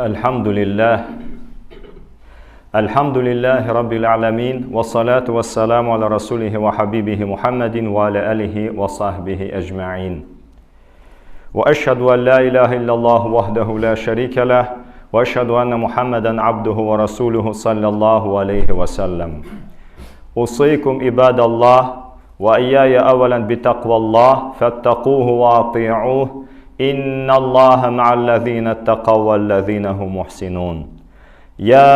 الحمد لله الحمد لله رب العالمين والصلاة والسلام على رسوله وحبيبه محمد وعلى آله وصحبه أجمعين وأشهد أن لا إله إلا الله وحده لا شريك له وأشهد أن محمدا عبده ورسوله صلى الله عليه وسلم أوصيكم عباد الله وإياي أولا بتقوى الله فاتقوه وأطيعوه إن الله مع الذين اتقوا والذين هم محسنون يا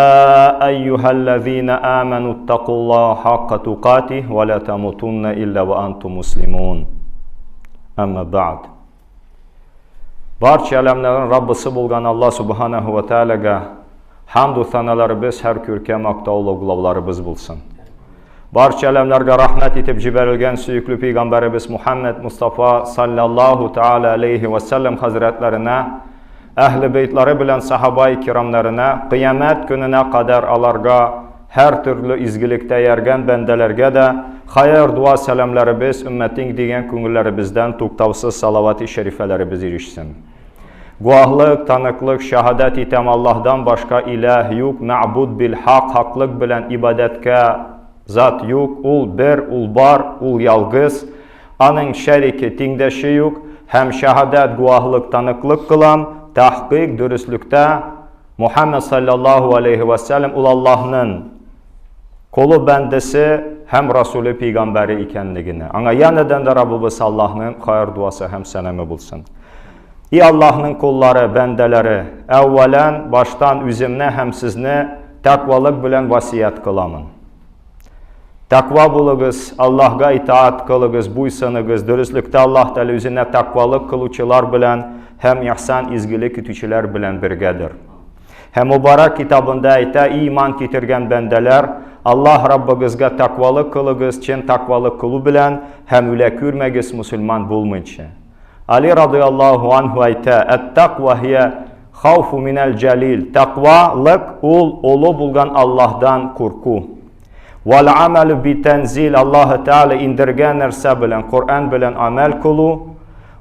أيها الذين آمنوا اتقوا الله حق تقاته ولا تموتن إلا وأنتم مسلمون أما بعد Barça aləmlərin Rabbisi bolğan Allah Subhanahu ve Teala'ga hamdü sanalarımız, hər kürkə maqtavlı qulavlarımız bulsun. Barça aləmlərə rəhmət etib cibərilgən söyüklü Peyğəmbərimiz Muhammed Mustafa sallallahu taala aleyhi və səlləm həzrətlərinə, əhl-i beytləri bilən sahabai kiramlarına, qiyamət gününə qədər alarga hər türlü izgilikdə yərgən bəndələrə də xayır dua səlamlarımız ümmətin deyən könüllərimizdən toxtavsız salavat-ı şərifələrimiz irişsin. Guahlıq, tanıqlıq, şəhadət itəm Allahdan başqa ilah yox, məbud bil haqq, haqlıq bilən ibadətkə zat yox, ul bir, ul bar, ul yalqız, anın şəriki, tengdaşı yox, həm şəhadət, guahlıq, tanıqlıq qılam, təhqiq, dürüstlükdə Muhammed sallallahu aleyhi və səlləm ul Allah'ın kolu bəndəsi həm Rasulü Peyğəmbəri ikənligini. Ana yenidən də Rabbimiz Allah'ın xayır duası həm sələmi bulsun. İ Allah'ın qulları, bəndələri, əvvələn başdan üzümnə həm sizni təqvalıq bilən vəsiyyət qılamın. Təqva bulunuz, Allah'a itaat qılınız, buysanınız, dürüstlükdə Allah Teala üzünə təqvalıq qılıcılar bilən, həm ihsan izgilik etüçülər bilən birgədir. Həm mübarək kitabında ayta iman getirgan bəndələr, Allah Rabbigizga təqvalıq qılınız, çin təqvalıq qılı bilən, həm ülə күрмәгез musulman bulmayınca. Ali radıyallahu anhu ayta, "Ət-təqva hiyə xavfu minəl cəlil." Təqvalıq ul ulu bulgan Allahdan qorxu. Vel amelu bi tenzil Allah Teala indirgen narsa bilan Qur'on bilan amal qılu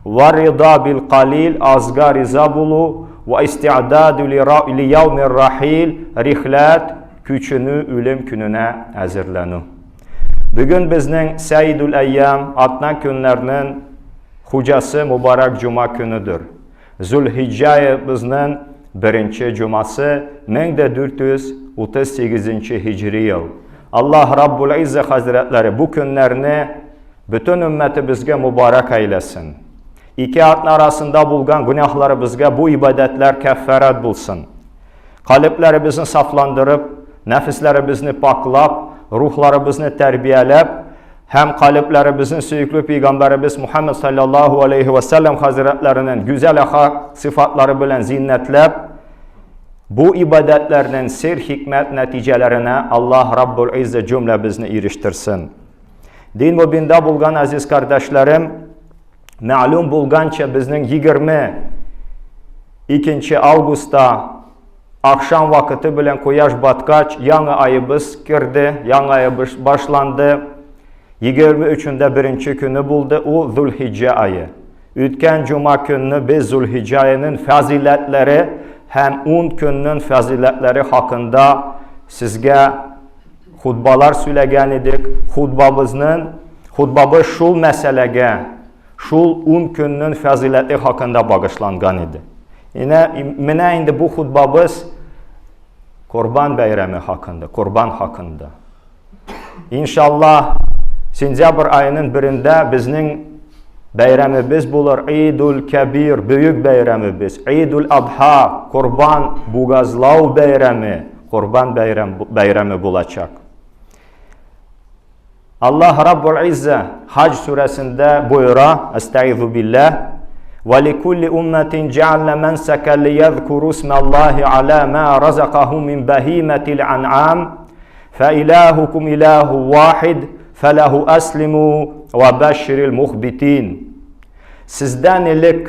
va rida bil qalil azga riza bulu va isti'dadu li yawmir rahil rihlat küçünü ölüm gününə hazırlanı. Bugün bizning Sayyidul Ayyam atna günlərinin xucası mübarək cuma günüdür. Zülhicca bizning birinci cuması 1438 hicri yıl. Allah Rabbul İzzə Hazretləri bu günlərini bütün ümmətimizə mübarək eyləsin. İki atın arasında bulğan günahlarımızga bu ibadətlər kəffərət bulsun. Qalblərimizi saflandırıb, nəfislərimizi paklab, ruhlarımızı tərbiyələb, həm qalblərimizin söyüklü Peyğəmbərimiz Muhammed sallallahu aleyhi və səlləm Hazretlərinin gözəl əxlaq sıfatları bilən zinətləb, bu ibadətlərinin sir hikmət nəticələrinə Allah Rabbul İzzə cümləmizni iriştirsin. Din mübində bulğan əziz qardaşlarım, məlum bulğanca bizning 22 avgusta akşam vakiti bilan quyosh batqach yangi ayimiz kirdi, yangi ayimiz başlandı. 23-ünde birinci günü buldu, o Zulhicce ayı. Ötken cuma günü biz Zulhicce ayının faziletleri hem 10 günün faziletleri hakkında sizge xutbalar söyleyen idik. Xutbamız şul məsələyə, şul 10 günün fəziləti haqqında bağışlanğan idi. Mənə indi bu xutbamız Qurban Bayrami haqqında, Qurban haqqında. İnşallah sentyabr ayının birində bizning bayramimiz bulur Eidul Kabir, büyük bayramimiz. Eidul Adha, Qurban Buğazlav bayrami, Qurban bayramı bulacaq. Allah Rabbul İzzə Hac surəsində buyura, Estaizu billah, və likulli ummetin cealna menseken liyezkuru ismallahi ala ma razaqahum min bahimetil an'am fe ilahukum ilahu vahid felehu aslimu ve beşşiril muhbitin. Sizdən ilik,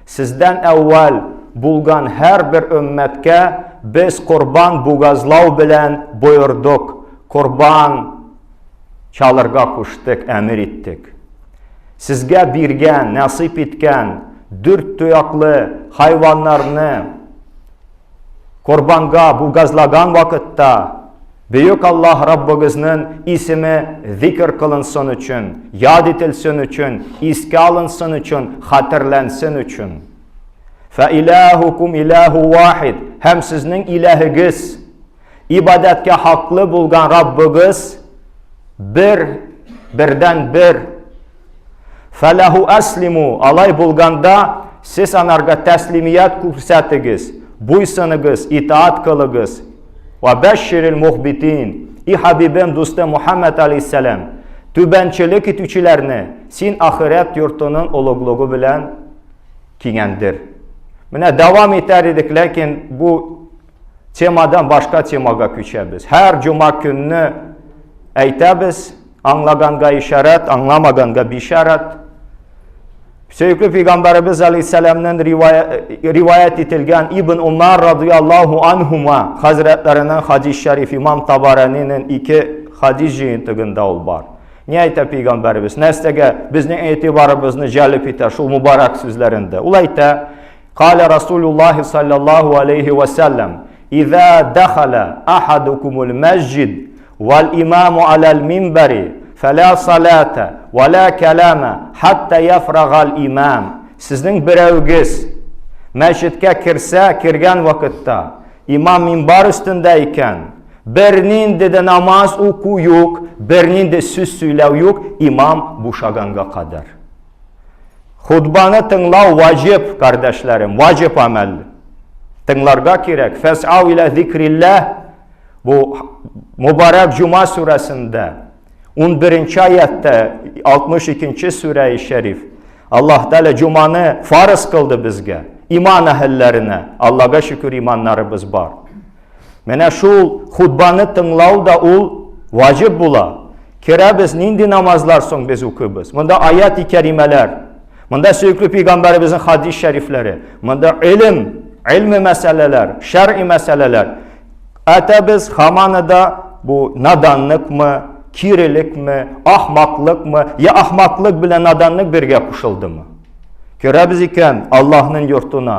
sizdən əvvəl bulğan hər bir ümmətə biz qurban buğazlav bilən buyurduq. Qurban çalırğa qoşduq, əmir etdik. Sizgə birgən, nəsib etgən dörd tuyaqlı hayvanlarını Корбанга бугазлаган вакытта Бөек Аллаһ Раббыгызның исеме зикр кылынсын өчен, яд ителсен өчен, искә алынсын өчен, хәтерләнсен өчен. Фә иләһукум иләһу вахид. Һәм сезнең иләһегез, ибадәткә хаклы булган Раббыгыз бер, бердән бер. Фәләһу әслиму, алай булганда, сез анарга тәслимият күрсәтегез, буйсыныгыз, итаат кылыгыз. Ва бәшширил мухбитин. И хабибем, дустым Мухаммад алейхиссалам, түбәнчелек итүчеләрне син ахирәт йортының олуглыгы белән киңәндер. Менә дәвам итәр идек, ләкин бу темадан башка темага күчәбез. Һәр җома көнне әйтәбез, аңлаганга ишарәт, аңламаганга бишарәт. Сөекле пәйгамбәребез алейһиссәламнән риваять ителгән Ибн Умар радияллаһу анһума хәзрәтләреннән хадис шәриф Имам Табаранинең ике хадис җыентыгында ул бар. Ни әйтә пәйгамбәребез? Нәрсәгә безнең игътибарыбызны җәлеп итә шул мубарак сүзләрендә? Ул әйтә: "Каля Расулуллаһи саллаллаһу алейхи ва саллям: "Иза дахала ахадукумул масҗид вал имаму алал минбари, фәлә салата ва ла калама хатта яфрагал имам". Сезнең берәүгез мәчеткә керсә, кергән вакытта имам минбар өстендә икән, бернинди дә намаз уку юк, бернинди сүз сөйләү юк, имам бушаганга кадәр. Хутбаны тыңлау ваҗиб, кардәшләрем, ваҗиб амәл. Тыңларга кирәк. Фәсау иля зикрилләһ. Бу Мубарак Җума сүрәсендә 11 аятта 62 сүрә шәриф. Аллаһ Тәгалә җуманы фарыз кылды безгә, иман әһелләренә. Аллага шөкер, иманнарыбыз бар. Менә шул хутбаны тыңлау да ул ваҗиб була. Керәбез, нинди намазлар соң без укыйбыз? Монда аят-и кәримәләр, монда сөекле пәйгамбәребезнең хадис шәрифләре, монда илм, илме мәсьәләләр, шәръи мәсьәләләр. Әтәбез хаманы да бу наданлыкмы, кирелекме, ахмаклыкмы, я ахмаклык белән наданлык бергә кушылдымы? Керәбез икән Аллаһның йортына,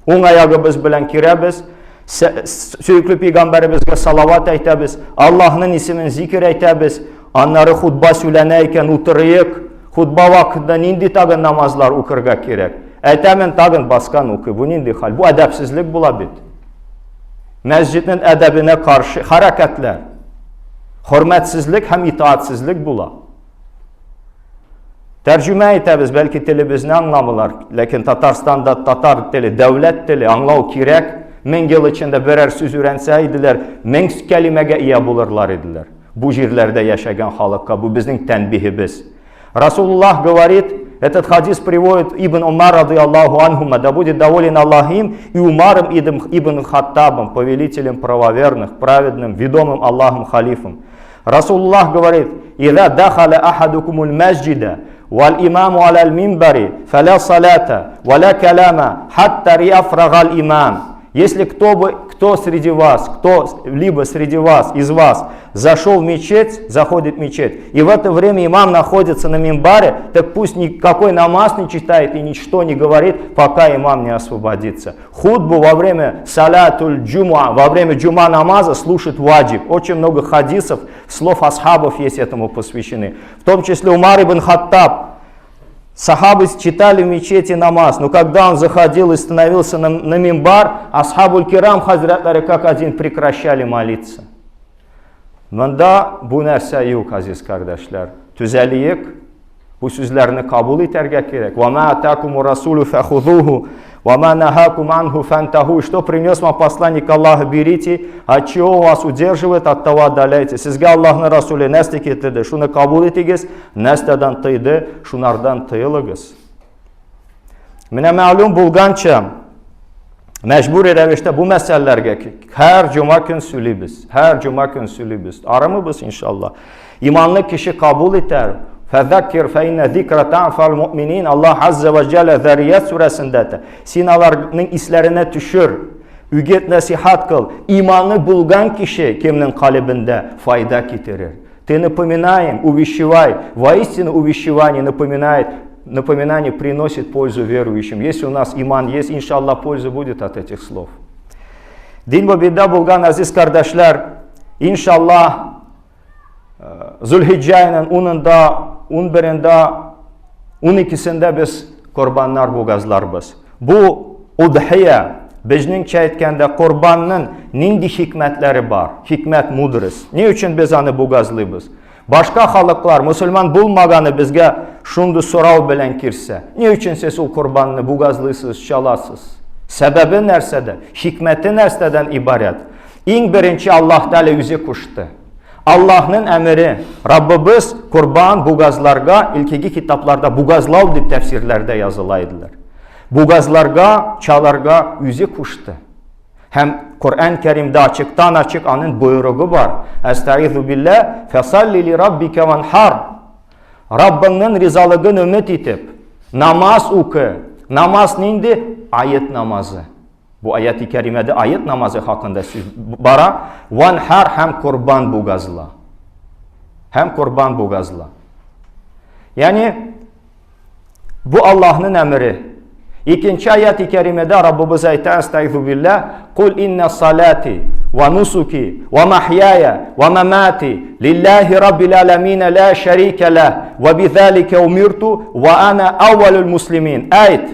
уң аягыбыз белән керәбез, сөекле пәйгамбәребезгә салават әйтәбез, Аллаһның исемен зикер әйтәбез, аннары хутба сөйләнә икән, утырыйк. Хутба вакытында нинди тагын намазлар укырга кирәк? Әйтәмен, тагын баскан укый. Бу нинди хәл? Бу әдәпсезлек була бит. Мәсҗиднең әдәбенә каршы хәрәкәтләр. Хөрмәтсезлек һәм итаатсезлек була. Тәрҗемә итәбез, бәлки телебезне аңламыйлар, ләкин Татарстанда татар теле, дәүләт теле, аңлау кирәк. Мең ел эчендә берәр сүз өйрәнсә иделәр, мең кәлимәгә ия булырлар иделәр. Бу җирләрдә яшәгән халыкка бу безнең тәнбиһебез. Расулуллах говорит, этот хадис приводит Ибн Умар, рады Аллаху анхума, да будет доволен Аллах им и Умаром ибн Хаттабом, повелителем правоверных, праведным, ведомым Аллахом халифом. Расулуллах говорит, «Иза дахаля ахадукумуль масджида, валь имаму аляль минбари, фаля салята, валя каляма, хатта риафрагаль имам». Если кто, бы, кто среди вас, кто либо среди вас, из вас зашел в мечеть, заходит в мечеть, и в это время имам находится на мимбаре, так пусть никакой намаз не читает и ничто не говорит, пока имам не освободится. Худбу во время салятуль джума, во время джума намаза слушать ваджиб. Очень много хадисов, слов асхабов есть этому посвящены. В том числе Умар ибн Хаттаб. Сахабы читали в мечети намаз, но когда он заходил и становился на мимбар, асхабуль кирам хазратлары как один прекращали молиться. Монда бу нәрсә юк, азиз кардәшләр. Төзәлиек, бу сүзләрне кабул итәргә кирәк. Ва ма атакуму расулю фахузуху, ва ма нахакум анху фантаху. Что принес вам посланник Аллаха, берите, а чего вас удерживает, от того отдаляйте. Сезгә Аллаһның Расуле нәрсә китерде, шуны кабул итегез, нәрсәдән тыйды, шунардан тыелыгыз. Менә мәгълүм булганча, мәҗбүри рәвештә бу мәсьәләләргә һәр җома көн сөйлибез. Һәр җома көн сөйлибез. Арымыбыз иншалла. Иманлы кеше кабул итәр. Фәзәккир фә иннә зикра тәнфәл муъминин. Аллаһ азза ва җәллә Зарият сүрәсендә әйтә. Син аларның исләренә төшер. Үгет нәсихат кыл. Иманы булган кеше кемнең калебендә файда китерер. Ты напоминаем, увещевай. Воистину увещевание напоминает, напоминание приносит пользу верующим. Если у нас иман есть, иншаллах, польза будет от этих слов. Дин мөбиндә булган азиз кардәшләр, иншаллаһ, Зөлхиҗҗә аеның 10-ында, 11-ендә, 12-сендә без корбаннар бугазларбыз. Бу удхия, безнеңчә әйткәндә, корбанның нинди хикмәтләре бар? Хикмәт, мудрость. Ни өчен без аны бугазлыйбыз? Башка халыклар, мусульман булмаганы безгә шундый сорау белән килсә, ни өчен сез ул корбанны бугазлыйсыз, чаласыз? Сәбәбе нәрсәдә? Хикмәте нәрсәдән ибарәт? Иң беренче Аллаһ Тәгалә үзе кушты. Аллаһның әмере, Раббыбыз корбан бугазларга, илкеге китапларда бугазлау дип тәфсирләрдә языла иделәр. Бугазларга, чаларга үзе кушты. Һәм Коръән Кәримдә ачыктан-ачык аның боерыгы бар. Әстәгыйзу билла, фасалли ли раббика ванхар. Раббыңның ризалыгын өмет итеп, намаз укы. Намаз нинди? Аят намазы. Бу аяти кәримәдә аят намазы хакында сүз бара. Ванхар һәм корбан бугазла. Һәм корбан бугазла. Ягъни Бу Аллаһның әмере. Икенче аят-и кәримәдә Раббыбыз әйтә, Астагфиру билла, Кул инна салати ва нусуки ва махьяя ва мамати лиллахи раббил аламин ла шарика ла ва бизалика умирту ва ана аввалул муслимин. Әйт,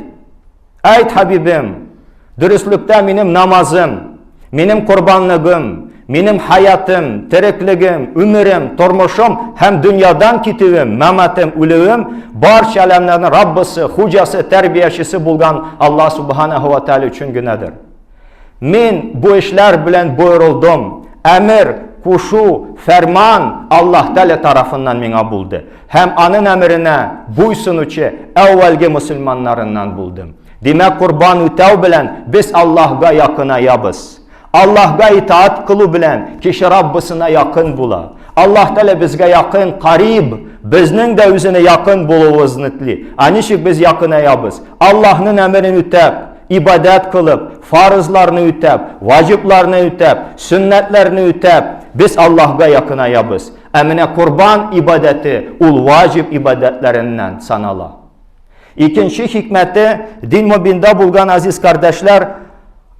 әйт, хабибем, дөреслектә минем намазым, минем корбанлыгым, минем хаятым, тереклегем, өмерем, тормышым һәм дөньядан китүем, маматым, үлүем барча әләмнәрнең Раббысы, хуҗасы, тәрбиячесе булган Аллаһ субханаху ва тааля өчен генәдер. Мин бу эшләр белән боерылдым. Әмер, кушу, фәрман Аллаһ Тәгалә тарафыннан миңа булды. Һәм аның әмеренә буйсынучы әүвәлге мөселманнарыннан булдым. Димәк, корбан үтәү белән без Аллаһга якынаябыз. Аллаһга итаат кылу белән кеше Раббысына якын була. Аллаһ Тәгалә безгә якын, кариб, безнең дә үзенә якын булуыбызны тели. Ә ничек без якынаябыз? Аллаһның әмерен үтәп, ибадәт кылып, фарызларны үтәп, ваҗибларны үтәп, сөннәтләрне үтәп, без Аллаһга якынаябыз. Ә менә корбан ибадәте ул ваҗиб ибадәтләреннән санала. Икенче хикмәте, дин мобинда булган азиз кардәшләр,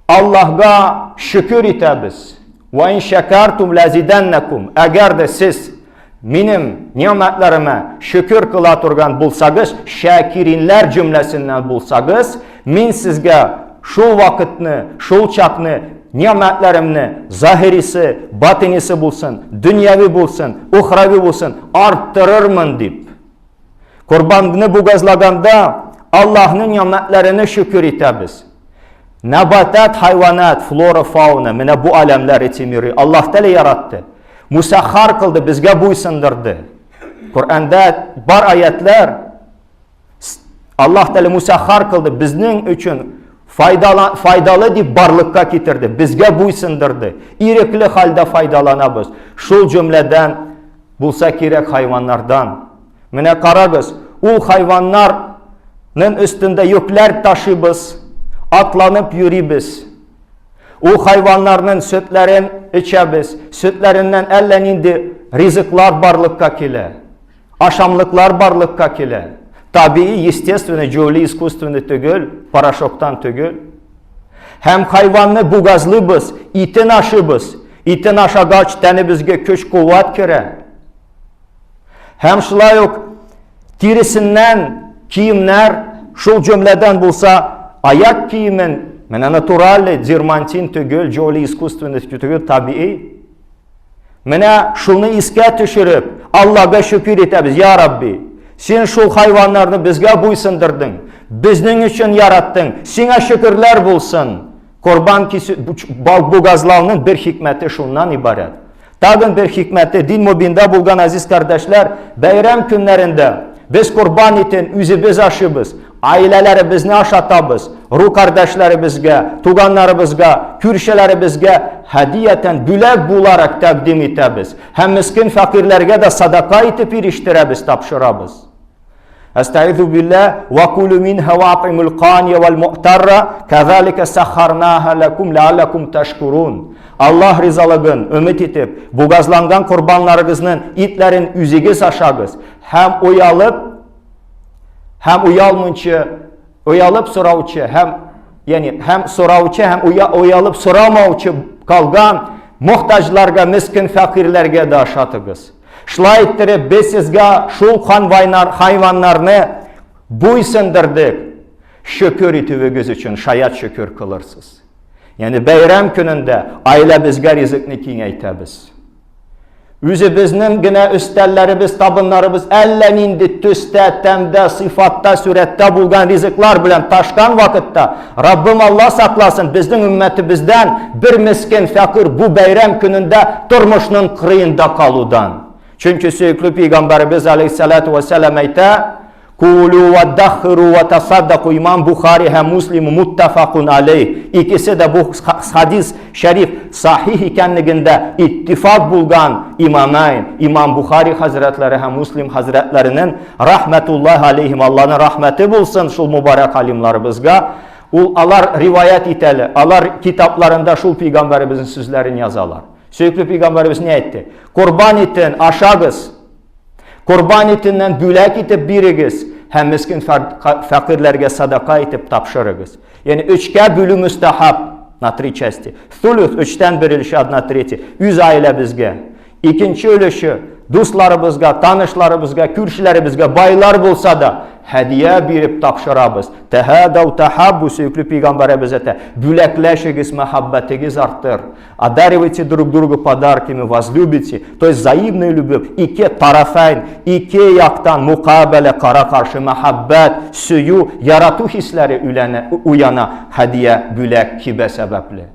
Аллаһга шөкер итәбез. Ва ин шакартум лазиданнакум. Әгәр дә сез минем ни'мәтләремә шөкер кыла торган булсагыз, шәкиринләр җөмләсеннән булсагыз, мин сезгә шул вакытны, шул чакны ни'мәтләремне заһирисе, батинисе булсын, дөньяви булсын, ухрави булсын, арттырырмын дип. Корбанны бугазлаганда Аллаһның нигъмәтләренә шөкер итәбез. Нәбатат, хайванат, флора, фауна, менә бу аләмләр этимири Аллаһ Тәгалә яратты. Мусаххар кылды, безгә буйсындырды. Коръәндә бар аятлар Аллаһ Тәгалә мусаххар кылды, безнең өчен файдалы, файдалы дип барлыкка китерде, безгә буйсындырды. Ирекле хәлдә файдаланабыз. Шул җөмләдән булса кирәк хайваннардан. Менә карагыз, ул хайваннарның өстендә йөкләр ташыйбыз, атланып йөрибез. Ул хайваннарның сөтләрен эчәбез, сөтләреннән әллә нинди ризыклар барлыкка килә, ашамлыклар барлыкка килә. Табии, естественный, җүле, искусственный түгел, порошоктан түгел. Һәм хайванны бугазлыйбыз, итен ашыйбыз. Итен ашагач, тәнебезгә көч-куәт керә. Һәм шулай ук тиресеннән киемнәр, шул җөмләдән булса, аяк киемен, менә натуральный, дермантин түгел, җоли искусственный түгел, табии. Менә шуны искә төшереп, Аллага шөкер итәбез, я Рабби, син шул хайваннарны безгә буйсындырдың, безнең өчен яраттың, сиңа шөкерләр булсын. Корбан кисү, бугазлауның бер хикмәте шуннан ибарәт. Тагын бер хикмәте, дин мобинда булган азиз кардәшләр, бәйрәм көннәрендә без корбан итен үзебез ашыйбыз, аиләләребезне ашатабыз, ру кардәшләребезгә, туганнарыбызга, күршеләребезгә һәдиятән бүләк буларак тәкъдим итәбез һәм мескен фәкыйрьләргә дә садака итеп ирештерәбез, тапшырабыз. Әстәгыйзу билла ва кулу минха ва атимул кания вал муътарра казалика сахарнаха лакум лааллакум ташкурун. Аллаһ ризалыгын өмет итеп, бугазланган корбаннарыгызның итләрен үзегез ашагыз һәм оялып һәм оялмыйча, оялып сораучы һәм Ягъни һәм сораучы, һәм оялып сорамаучы калган мохтаҗларга, мескен фәкыйрьләргә дә ашатыгыз. Шулай иттереп, без сезгә шул хайваннарны буйсындырдык. Шөкер итүегез өчен шаят шөкер кылырсыз. Ягъни бәйрәм көнендә аиләбезгә ризыкны киңәйтәбез. Үзебезнең генә өстәлләребез, табыннарыбыз әллә нинди төстә, тәмдә, сыйфатта, сурәттә булган ризыклар белән ташкан вакытта, Раббым Алла сакласын, безнең өммәтебездән бер мескен фәкыйрь бу бәйрәм көнендә тормышның кырыенда калудан. Чөнки сөекле пәйгамбәребез алейхиссалату вассалам әйтә, Кулю ва дахиру ва тасаддаку Имам Бухари һәм Муслим муттафакун алейх. Икесе дә бу хадис шәриф сахих икәнлегендә иттифак булган имамайн, Имам Бухари хәзрәтләре һәм Муслим хәзрәтләренең рахмәтуллаһ алейхим, Аллаһның рахмәте булсын шул мубарак алимларыбызга. Ул алар риваять итәле, алар китапларында шул пәйгамбәребезнең сүзләрен язалар. Сөекле пәйгамбәребез ни әйтте? Корбан итен ашагыз, Корбан итеннән бүләк итеп бирегез һәм мескен фәкыйрьләргә садака итеп тапшырыгыз. Ягъни өчкә бүлү мөстәхаб на три части. Thuluth өчтән бер өлеше одна третья үз аиләбезгә. Икенче өлеше дусларыбызга, танышларыбызга, күршеләребезгә, байлар булса да һәдия биреп тапшырабыз. Тәһәдау тәһаббу сөекле пәйгамбәребез әйтә, бүләкләшегез, мәхәббәтегез артыр. Одаривайте друг друга подарками, возлюбите, то есть взаимную любовь. Ике тарафайн, ике яктан мукабәлә, кара-каршы мәхәббәт, сөю, ярату хисләре үләнә, уяна һәдия, бүләк, хибә сәбәпле.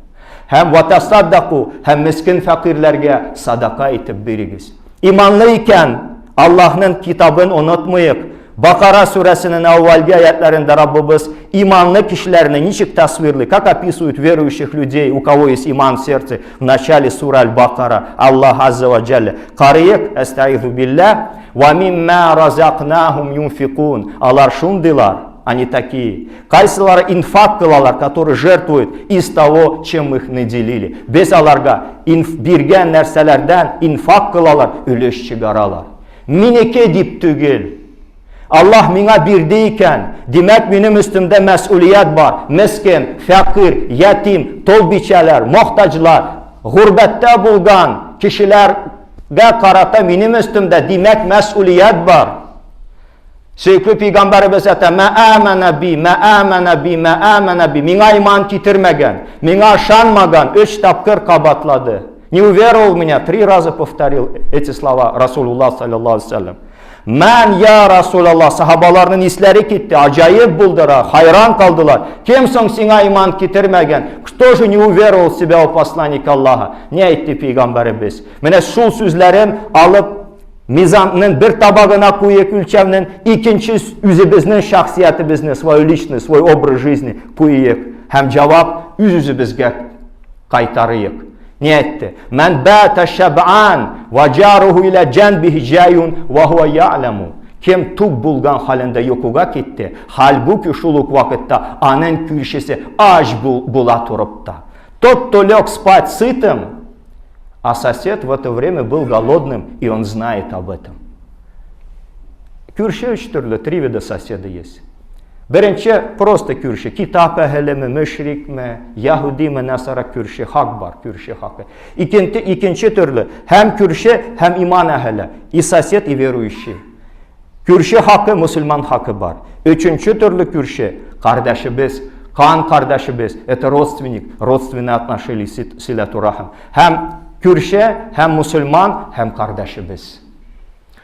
Һәм ватасаддаку, һәм мескен фәкыйрьләргә садака итеп бирегез. Иманлы икән, Аллаһның китабын онытмыйк. Бакара сүрәсенең әүвәлге аятларында Раббыбыз иманлы кешеләрне ничек тасвирлый, как описывают верующих людей, у кого есть иман в сердце, в начале сура Аль-Бакара, Аллах Азза ва Джалля. Карыйк, әстәгыйзу билля, ва мимма разакнахум юнфикун. Алар шундыйлар, они такие. Кайсылары инфак кылалар, которые жертвуют из того, чем их наделили. Без аларга инф, биргән нәрсәләрдән инфак кылалар, өлеш чыгаралар. Минеке дип түгел. Аллаһ миңа бирде икән, димәк, минем өстемдә мәсьүлият бар. Мескен, фәкыйрь, ятим, тол бичәләр, мохтаҗлар, гурбәттә булган кешеләргә карата минем өстемдә, димәк, мәсьүлият бар. Сөекле пәйгамбәребез әйтә, "Мә амана би, мә амана би, мә амана би." Миңа иман китермәгән, миңа ышанмаган, өч тапкыр кабатлады. Не уверовал в меня, три раза повторил эти слова Расулуллах саллаллаху алейхи Мән я Расулаллах, сахабаларның исләре китте, аҗаеп булдыра, хайран калдылар. Кем соң сиңа иман китермәгән? Кто же не уверовал в себя, о посланник Аллаха? Не әйтте пәйгамбәребез? Менә шул сүзләрен алып Мизанның бер табагына куйык үлчәүнең, икенче үзебезнең шәхсиятебезне, свою личность, свой образ жизни куйык һәм җавап үз-үзебезгә кайтарыйк. Ни әйтте? Мән бата шаб'ан ва джаруху иля джанбихи джаюн ва хуа я'ламу. Кем тук булган халендә йокыга китте, хальбуки шул ук вакытта аның күршесе ач була торып та. Тот, кто лег спать сытым, а сосед в это время был голодным, и он знает об этом. Күрше өч төрле, три вида соседа есть. Беренче просто күрше, китап әһелеме, мөшрикме, яһудиме, насара күрше, хак бар, күрше хакы. Икенче, икенче төрле, һәм күрше, һәм иман әһеле, и сосед, и верующий. Күрше хакы, мусульман хакы бар. Өченче төрле күрше, кардәшебез, кан кардәшебез, это родственник, родственные отношения, силәту рахм. Һәм күрше, һәм мусульман, һәм кардәшебез.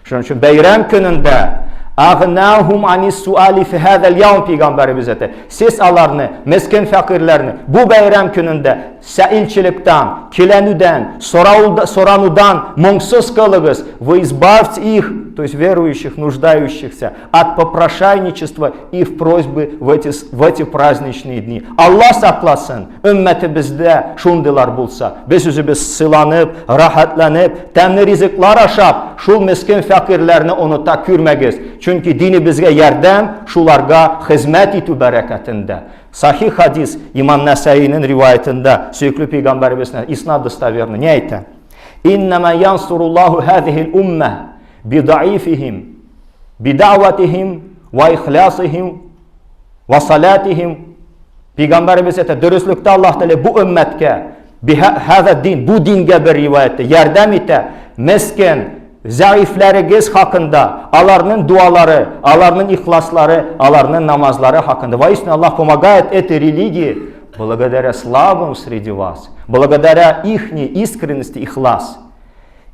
Шуның өчен бәйрәм көнендә Агнахум ани суали фи хазал яум пәйгамбәребез әйтә. Сез аларны, мескен фәкыйрьләрне бу бәйрәм көнендә сәилчелектән, келәнүдән, соранудан моңсыз кылыгыз. Вы избавьте их, то есть верующих, нуждающихся, от попрошайничества и в просьбы в эти праздничные дни. Алла сакласын, өммәтебездә шундыйлар булса, без үзебез сыйланып, рәхәтләнеп, тәмле ризыклар ашап, шул мескен фәкыйрьләрне оныта күрмәгез. Чөнки динебезгә ярдәм шуларга хезмәт итү бәрәкәтендә. Сахих хадис Имам Нәсәинең риваятендә сөекле пәйгамбәребезнең иснад достоверный ни әйтә? Иннама янсуруллаху хазихил умма бидаифихим бидаватихим ва ихлясихим ва салатихим. Пәйгамбәребез әйтә, дөреслектә Аллаһ Тәгалә бу өммәткә, хәзә дин, бу дингә бер риваятьтә ярдәм итә, мескен, зәгыйфьләрегез хакында, аларның дуалары, аларның ихласлары, аларның намазлары хакында. Воистину Аллах помогает этой религии благодаря слабым среди вас, благодаря ихней искренности, ихлас,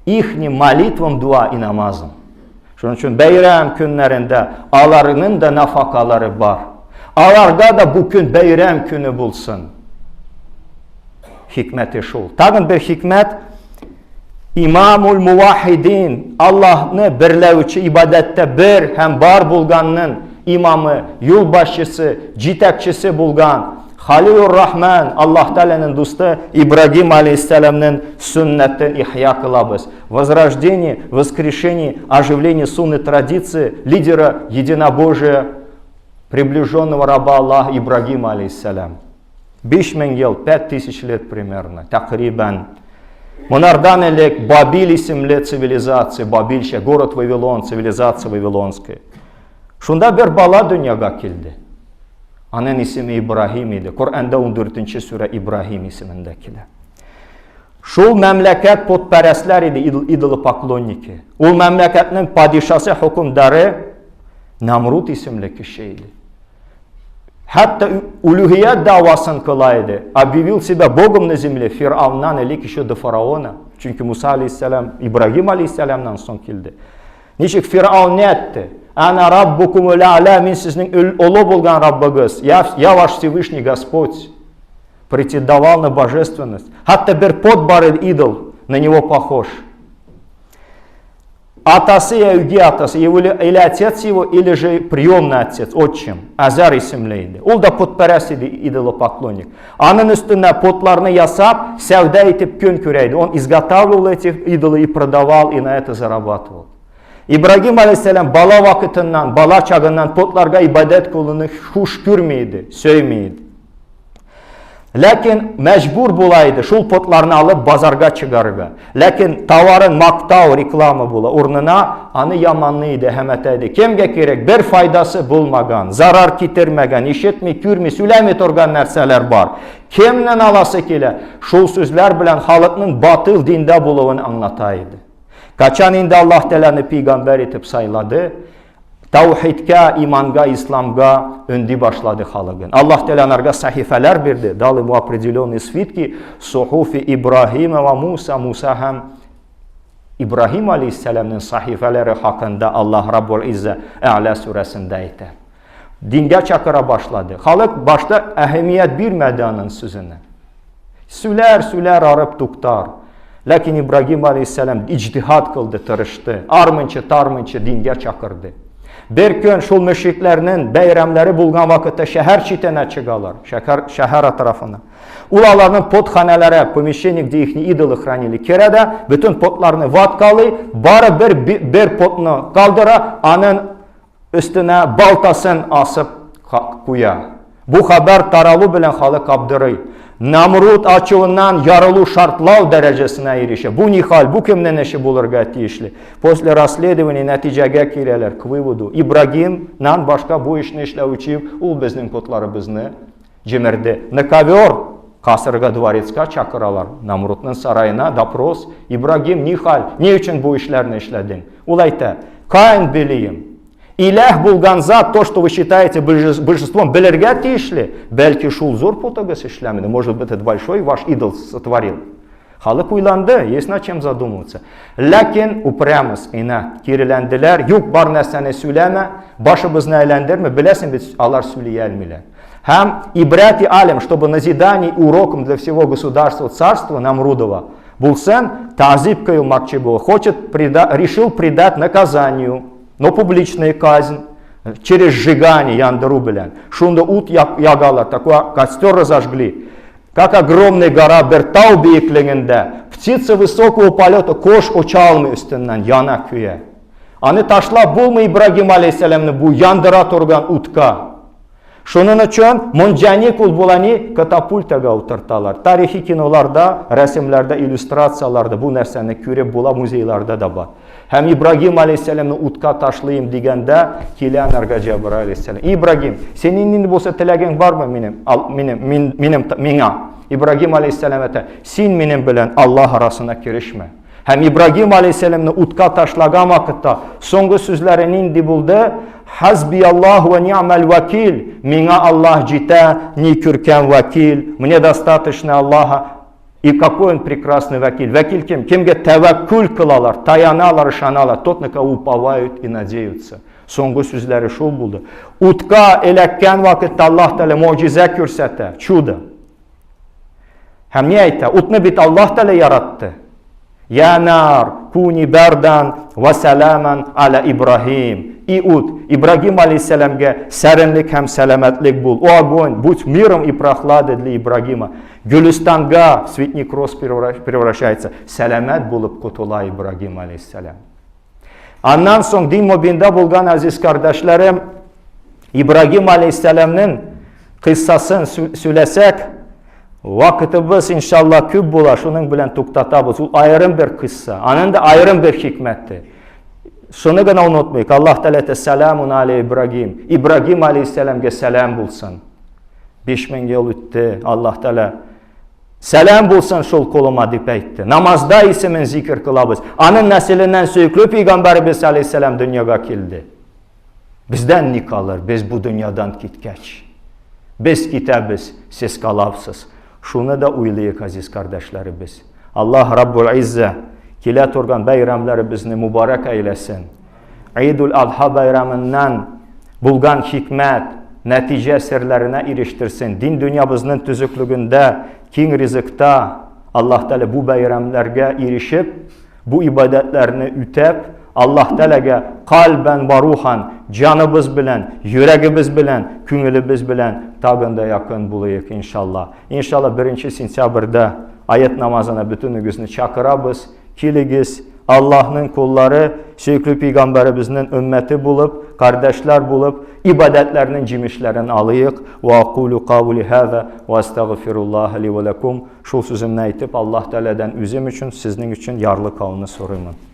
ихним молитвам, дуа и намазам. Шуның өчен бәйрәм көннәрендә аларның да нафакалары бар. Аларга да бу көн бәйрәм көне булсын. Хикмәте шул. Тагын бер хикмәт Имамул мувахидин, Аллаһны берләүче ибадәттә бер һәм бар булганның имамы, юлбашчысы, җитәкчесе булган Халилур Рахман, Аллаһ Тәгаләнең дусты Ибрагим алейһиссәламнең сөннәтен ихя кылабыз. Возрождение, воскрешение, оживление сунны традиции лидера единобожия, приближенного раба Аллаха Ибрагима алейһиссәлам. 5000 ел, 5000 лет примерно, тәкърибән. Монардан элек Бабил исемле цивилизация, Бабилчә, город Вавилон, цивилизация вавилонская. Шунда бер бала дөньяга килде. Аның исеме Ибраһим иде. Коръәндә 14 сүрә Ибраһим исемендә килә. Шул мәмләкәт потпәрәсләр иде, идолопоклонники. Ул мәмләкәтнең падишасы, хөкемдары Намрут исемле кеше иде. Хәтта улюһият дәвасын кыла иде. Объявил себя Богом на земле Фир'авннан элек еще до фараона. Чөнки Муса алейхиссалам Ибрагим алейхиссаламнан соң килде. Ничек Фир'аун не әйтте? Ана раббукум а'ла, мин сезнең олы булган Раббыгыз. Я ваш Всевышний Господь. Претендовал на божественность. Хәтта бер пот бар иде, идол, на него похож. Атасы я үги атасы, или отец его, или же приемный отец, отчим, Азар исемле иде. Ул да потпәрәс иде, идолопоклонник. Аның өстенә потларны ясап, сәүдә итеп көн күрә иде. Он изготавливал эти идолы и продавал, и на это зарабатывал. Ибрагим алейхиссалам бала вакытыннан, бала чагыннан потларга ибадәт кылуны хуш күрми иде, сөйми иде. Ләкин мәҗбүр була иде шул потларны алып базарга чыгарырга. Ләкин товарын мактау, реклама була. Урынына аны яманлый иде һәм әйтә иде. Кемгә кирәк? Бер файдасы булмаган, зарар китермәгән, ишетми, күрми, сөйләми торган нәрсәләр бар. Кемнән аласы килә? Шул сүзләр белән халыкның батыл диндә булуын аңлата иде. Качан инде Аллаһ Тәгаләне пәйгамбәр итеп сайлады, Таухидка, иманга, исламга өнди башлады халыгын. Аллаһ Тәгалә анарга сахифәләр бирде, дал ему определенные свитки, сухуфи Ибрахима ва Муса, Муса һәм Ибраһим алейхиссәламның сахифәләре хакында Аллаһ Раббул Иззә Әгълә сүрәсендә әйтә. Дингә чакыра башлады. Халык башта әһәмият бирмәде аның сүзенә. Сүләр, сүләр, арып туктар. Ләкин Ибрагим алейхиссәлам иҗтиһад кылды, тырышты. Армынчы, тармынчы дингә чакырды. Бер көн шул мөшрикләрнең бәйрәмнәре булган вакытта шәһәр читенә чыгалар, шәһәр, шәһәр тарафына. Ул аларның потханәләре, помещение, где их идолы хранили, керә дә, бөтен потларны ваткалый, бары бер, бер потны калдыра, аның өстенә балтасын асып куя. Бу хәбәр таралу белән халык абдырый. Намруд ачуыннан ярылу шартлау дәрәҗәсенә ирешә. Бу ни хәл, бу кемнең эше булырга тиешле? После расследования нәтиҗәгә киләләр, к выводу. Ибрагимнан башка бу эшне эшләүче ул безнең потларыбызны җимерде. На ковер касырга дворецка чакыралар. Намрудның сараена допрос. Ибрагим, ни хәл, ни өчен бу эшләрне эшләдең? Ул әйтә, каян белием? Иләһ булган зат, то, что вы считаете божеством, белергә тиешле, бәлки шул зур потыгыз эшләмәде, может быть, этот большой ваш идол сотворил. Халык уйланды, есть над чем задумываться. Ләкин упрямость, инә, киреләнделәр, юк бар нәрсәне сөйләмә, башыбызны әйләндермә, беләсең бит, алар сөйли алмыйлар. Һәм ибрати алим, чтобы назидание уроком для всего государства царства Намрудова, булсын, тазиб кыйлмакчы булып, хочет преда, решил предать наказанию, но публичная казнь, через сжигание яндыру белән. Шунда ут ягалар, такой костер разожгли. Как огромная гора бер тау биеклегендә, птица высокого полета кош оча алмый өстеннән, яна көя. Аны ташлап булмый Ибрагим алейхиссәламны бу яндыра торган утка. Шуның өчен монҗаник ул булани катапультага утырталар. Тарихи киноларда, рәсемләрдә, иллюстрацияләрдә бу нәрсәне күреп була, музейларда да бар. Һәм Ибрагим алейһиссәламны утка ташлыйм дигәндә, килә анарга Җәбраил алейһиссәлам. Ибрагим, синең нинди булса теләгең бармы минем, минем, мин, минем, миңа? Ибрагим алейһиссәлам әйтә, син минем белән Аллаһ арасына керешмә. Һәм Ибрагим алейһиссәламны утка ташлаган вакытта соңгы сүзләре нинди булды? Хасби Аллаһ ва ни'мал вакил. Миңа Аллаһ җитә, ни күркәм вакил. Мне достаточно Аллаха. И какой он прекрасный вакиль. Вакиль кем? Кемгә тәвәккүл кылалар, таяналар, ышаналар. Тот, на кого уповают и надеются. Соңгы сүзләре шул булды. Утка эләккән вакытта Аллаһ Тәгалә могҗиза күрсәтә, чудо. Һәм ни әйтә? Утны бит Аллаһ Тәгалә яратты. Я нар, куни бардан ва саламан аля Ибрахим. И ут, Ибрагим алейхиссәламгә сәренлек һәм сәламәтлек бул. О огонь, будь миром и прохладой для Ибрагима. Гөлистанга цветник роз превращается. Сәламәт булып котыла Ибрагим алейхиссәлам. Аннан соң дин мобинда булган азиз кардәшләрем, Ибрагим алейхиссәламның кыйссасын сөйләсәк, вакытыбыз иншалла күп була, шуның белән туктатабыз. Ул аерым бер кыйсса, аның да аерым бер хикмәте. Шуны гына онытмыйк. Аллаһ Тәгалә әйтә, Сәламун аля Ибрагим. Ибрагим алейхиссәламгә сәлам булсын. 5000 ел үтте, Аллаһ Тәгалә Сәлам булсын шул кулыма дип әйтте. Намазда исемен зикер кылабыз. Аның нәселеннән сөекле пәйгамбәребез алейхиссәлам дөньяга килде. Бездән ни калыр, без бу дөньядан киткәч? Без китәбез, сез калабсыз. Шуны да уйлыйк, азиз кардәшләребез. Аллаһ Раббул Иззә килә торган бәйрәмнәребезне мубарак әйләсен. Идул Адха бәйрәменнән булган хикмәт, нәтиҗә серләренә ирештерсен. Дин дөньябызның төзеклегендә, киң ризыкта Аллаһ Тәгалә бу бәйрәмнәргә ирешеп, бу ибадәтләрне үтәп, Аллаһ Тәгаләгә кальбән ва рухан, җаныбыз белән, йөрәгебез белән, күңелебез белән тагын да якын булыйк, иншалла. Иншалла 1 сентябрьдә аят намазына бөтенегезне чакырабыз. Килегез, Аллаһның куллары, сөекле пәйгамбәребезнең өммәте булып, кардәшләр булып, ибадәтләрнең җимешләрен алыйк. Ва акулу каули һаза ва астагфируллаһ ли ва лакум. Шул сүземне әйтеп, Аллаһ Тәгаләдән үзем өчен, сезнең өчен ярлыкауны сорыймын.